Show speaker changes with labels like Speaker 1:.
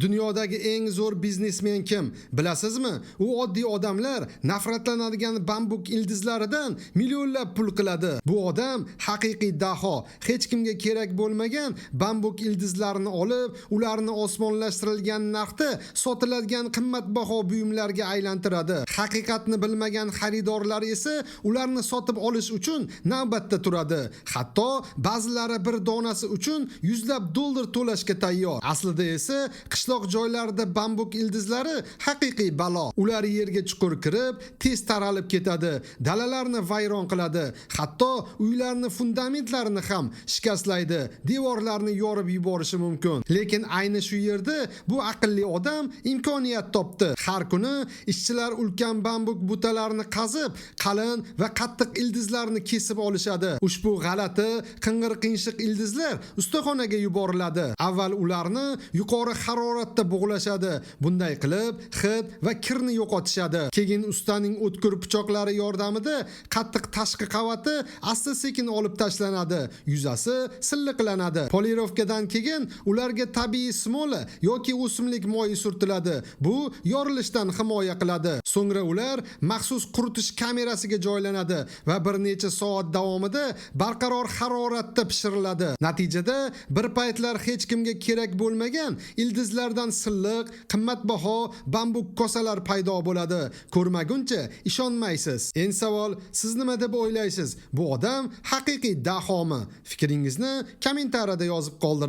Speaker 1: Dunyodagi eng zo'r biznesmen kim? Bilasizmi? U oddiy odamlar nafratlanadigan bambuk ildizlaridan millionlab pul qiladi. Bu odam haqiqiy daho. Hech kimga kerak bo'lmagan bambuk ildizlarini olib, ularni osmonlashtirilgan narxda sotiladigan qimmatbaho buyumlarga aylantiradi. Haqiqatni bilmagan xaridorlar esa ularni sotib olish uchun navbatda turadi. Hatto ba'zilari bir donasi uchun yuzlab dollar to'lashga tayyor. Aslida esa qishloq joylarida bambuk ildizlari haqiqiy balo. Ular yerga chuqur kirib, tez taralib ketadi, dalalarni vayron qiladi, hatto uylarni fundamentlarini ham shikastlaydi, devorlarni yorib yuborishi mumkin. Lekin ayni shu yerda bu aqlli odam imkoniyat topdi. Har kuni ishchilar ulkan bambuk butalarini qazib, qalin va qattiq ildizlarni kesib olishadi. Ushbu g'alati, qing'ir qiyshiq ildizlar ustaxonaga yuboriladi. Avval ularni yuqori haroratda bug'lashadi. Bunday qilib hid va kirni yo'qotishadi. Keyin ustaning o'tkir pichoqlari yordamida qattiq tashqi qavati asta-sekin olib tashlanadi. Yuzasi silliqlanadi. Polirovkadan keyin ularga tabiiy smola yoki o'simlik moyi surtiladi. Bu yorilishdan himoya qiladi. So'ngra ular maxsus quritish kamerasiga joylanadi va bir necha soat davomida barqaror haroratda pishiriladi. Natijada bir paytlar hech kimga kerak bo'lmagan ildizlardan silliq, qimmatbaho bambuk kosalar paydo bo'ladi. Ko'rmaguncha ishonmaysiz. Endi savol, siz nima deb o'ylaysiz? Bu odam haqiqiy dahomi? Fikringizni kommentariyada yozib qoldiring.